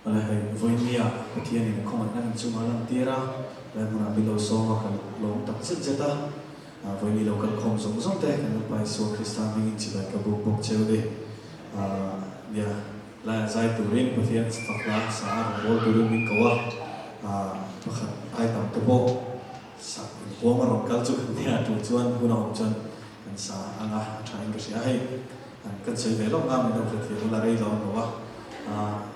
Awle hei, vawinia Pathianin a khawngaihna kan chungah a lantir a, helai hmunah min lo sawm a, ka lawm tak zet zet a. Vawini lo kal khawm zawng zawng te kan Lalpa Isua Krista hmingin chibai ka buk bawk cheu ni. Nia, laiah zai turin Pathian fak hla sa a rawn bawl turin min ko a, pakhat ai tam te pawh sak inhuam a rawn kal chu kan nia tul chuan hun a awm chuan kan sa ang a, a tha in ka hria a hei. Kan sawi ve lawk nga min lo hrethiam ula rei lo an lo a,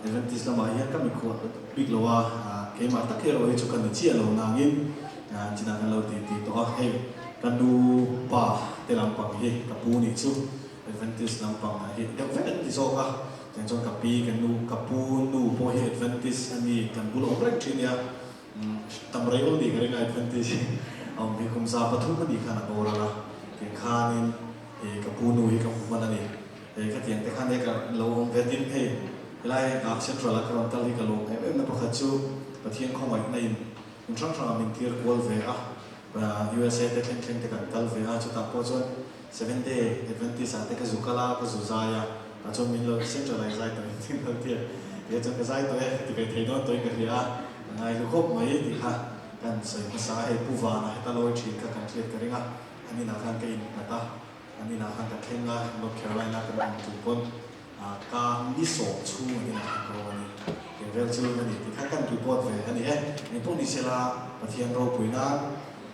Adventist lamah hian ka mikhual bik lo a, keimah tak erawh hi chu ka ni chiah lo nangin chinah kan lo ti ti tawh a, hei ka nu pa te lampang hi ka pu nih chu Adventist lampang hi deuh vek an ti zawk a, tiang chuan ka pi ka nu ka pu nu pawh hi Adventist a ni kan bul awm reng thin nia, tam rei awl nih ka ring a Adventist hi a awm hi kum 300 a nih khan a boral a, tiang khanin. He ka pu nu hi ka hmu hman a ni. He khatiang te khan e ka lo awm ve tin hei helai ah Central ah ka rawn kal hi ka lawm em em na pakhat chu Pathian khawngaihna in hmun hrang hrang ah min tir kual ve a, USA te thleng thleng te kan kal ve a, chutah pawh chuan Seventh Day Adventist ah te ka zu kal a, ka zu zai a, tah chuan min lo Central ah i zai tawh em tih min lo ti a, kei chuan ka zai tawh e ti ve thei dawn tawhin ka hria a, ka ngai hlu khawp mai tih kha kan sawi hmasa a, hei Pu Vana heta lawi thin kha kan hriat ka ring a. An inah khan ka innghat a, an inah khan ka thleng a, North Carolina kan awm tum pawn ka ni sawm chhung an inah khan ka awm a ni. Keng vel chu a ni tih kha kan report ve a ni e. Engpawh ni sela Pathian ropui nan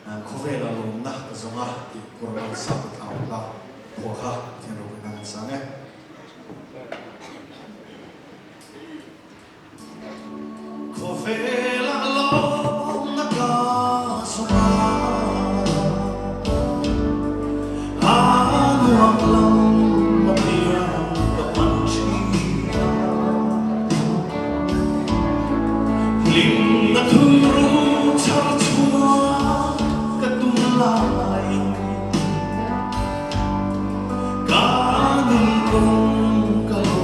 khawvela lawmna ka zawng a tih Purmal Sapatlau hla phuah kha Pathian ropui nan an sang e. Khawvelah lawmna ka zawng a, a nuam lam a piang ka pan thin a. Hlimna thunru chhar chhuah ka tum laiin ka nun kawng ka lo